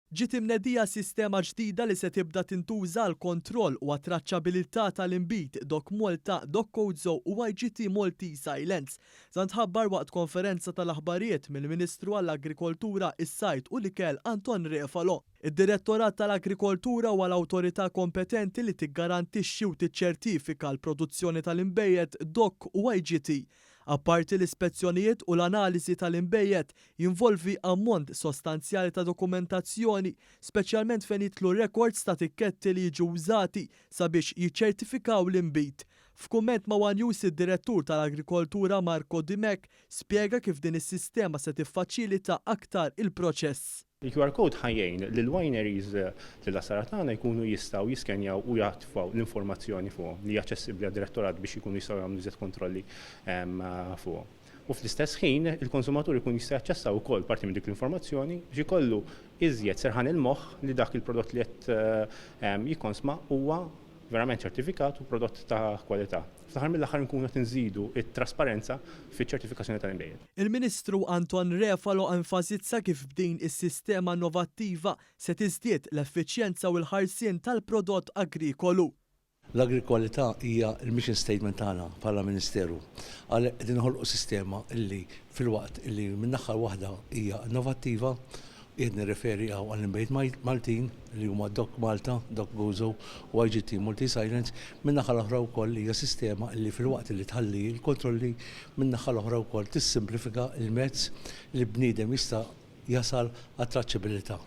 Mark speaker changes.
Speaker 1: Ġiet imnedija sistema ġdida li se tibda tintuża għall-kontroll u għat-traċċabilità tal-inbid DOC Malta, DOC Gozo u IGT Maltese Islands. Dan tħabbar waqt konferenza tal-aħbarijiet mill-Ministru għall-Agrikoltura, is-Sajd u l-Ikel Anton Refalo. Id-Direttorat tal-Agrikoltura huwa l-awtorità kompetenti li tiggarantixxi u tiċċertifika l-produzzjoni tal-inbejjed DOC u IGT. Apparti l-ispezzjonijiet u l-analiżi tal-inbejjed, jinvolvi ammont sostanzjali ta' dokumentazzjoni, speċjalment fejn jidħlu rekords ta' tikketti li jiġu wżati sabiex jiċċertifikaw l-inbid. F'kumment ma' one News id-Direttur tal-Agrikoltura Marco Dimech spjega kif din is-sistema se tiffaċilita aktar il-proċess.
Speaker 2: Il-QR code ħa jgħin lill-wineries lill-għassara tagħna jkunu jistgħu jiskenjaw u jatfaw l-informazzjoni fuqhom li hija aċċessibbli għad-direttorat biex ikunu jistgħu jagħmlu iżjed kontrolli fuqhom. U fl-istess ħin il-konsumatur ikun jista' jaċċessa wkoll parti minn dik l-informazzjoni biex ikollu iżjed serħan il-moħħ li dak il-prodott li qed jikkonsma huwa verament ċertifikat u prodott ta' kwalità. Fl-aħħar mill-aħħar inkunu qed inżidu t-trasparenza fiċ-ċertifikazzjoni tal-inbejjed.
Speaker 1: Il-Ministru Anton Refalo enfasizza kif b'din is-sistema innovattiva se tiżdied l-effiċjenza u l-ħarsien tal-prodott agrikolu.
Speaker 3: L-agrikwalità hija l-mission statement tagħna bħala Ministeru. Għalhekk qegħdin noħolqu sistema illi filwaqt illi min-naħa waħda hija innovattiva, Qiegħed nirreferi hawn għall-inbejt Maltin li huma Doc Malta, Doc Gozo u IGT Maltese Islands, min-naħa l-oħra wkoll hija sistema li filwaqt li tħalli l-kontrolli, min-naħa l-oħra wkoll tissimplifika l-mezz li bniedem jista' jasal għat-traċċibilità.